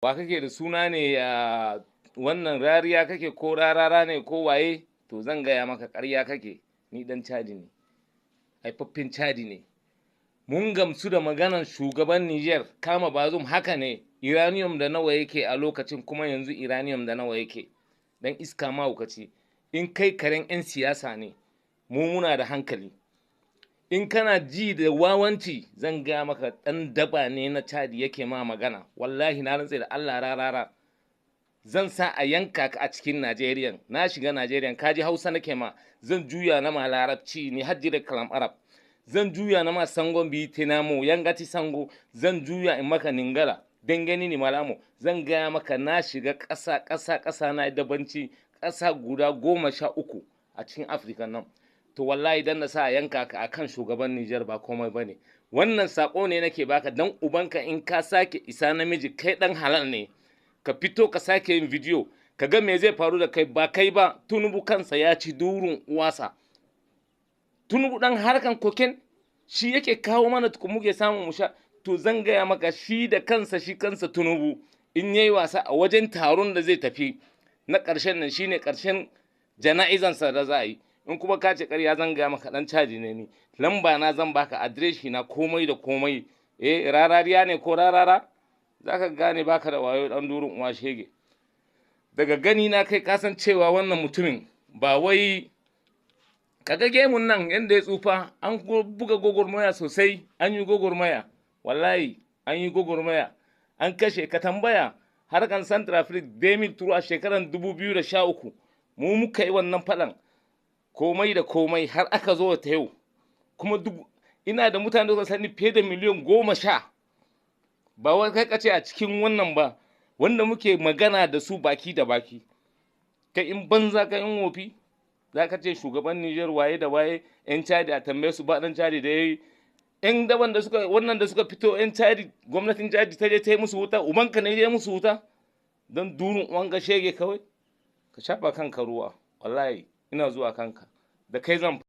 Wa kake da suna ne ya wannan rariya kake ko rarara ne ko waye? To zan gaya maka, ƙarya kake. Ni dan Chadi ne, haifaffen Chadi ne. Mun gamsu da maganan shugaban Niger kama Bazum, haka ne. Uranium da nawa yake a lokacin, kuma yanzu uranium da nawa yake? Dan iska, mahaukaci. In kai karen 'yan siyasa ne, mu muna da hankali. In kana ji da wawanci, zan gaya maka, ɗan daba ne na Chadi yake ma magana. Wallahi na rantse da Allah, rarara, zan sa a yanka ka a cikin Najeriya. Na shiga Najeriya, kaji Hausa nake ma, zan juya na ma Larabci ne, hajji da kalam Arab zan juya na ma sangon bi tenamo yangati sango, zan juya in maka Ningala dangane ni malamo. Zan gaya maka, na shiga ƙasa ƙasa ƙasa, na dabanci ƙasa guda 13 a cikin Afirka nan. To wallahi dan na sa a yanka ka akan shugaban Nijar ba komai bane. Wannan sako ne nake baka dan ubanka. In ka sake isa namiji, kai dan halal ne, ka fito ka sake yin bidiyo, ka ga me zai faru da kai. Ba kai ba, Tunubu kansa ya ci durun uwasa. Tunubu dan harkan cocaine shi yake kawo mana tukun muke samun mu sha. To zan gaya maka, shi da kansa, shi kansa Tunubu, in yayi wasa a wajen taron da zai tafi na ƙarshen nan, shine ƙarshen jana'izansa da za a yi. In kuma ka ce ƙarya, zan gaya maka, dan Caji ne ni. Lamba na zan baka, adireshi na, komai da komai. Eh, rarariya ne ko rarara, zaka gane baka da wayo, dan durun uwa shege. Daga gani na kai kasan cewa wannan mutumin ba wai kaga gemun nan yanda ya tsufa. An buga gwagwarmaya sosai, an yi gwagwarmaya, wallahi an yi gwagwarmaya, an kashe. Ka tambaya harkan Centrafrique 2003, a shekarar 2013 mu muka yi wannan faɗan, komai da komai har aka zo ta yau. Kuma duk ina da mutane da suka sani fiye da miliyan 10, ba wai kai kace a cikin wannan ba, wanda muke magana da su baki da baki. Kai in banza, kai in wofi, za ka ce shugaban Nijar waye da waye? Yan Chadi a tambaye su, ba dan Chadi da yayi yan daban da suka wannan da suka fito, yan Chadi, gwamnatin Chadi ta je ta yi musu wuta. Ubanka ne ya musu wuta? Don durun uwanka shege, kawai ka shafa kanka ruwa. Wallahi ina zuwa kanka da kai zan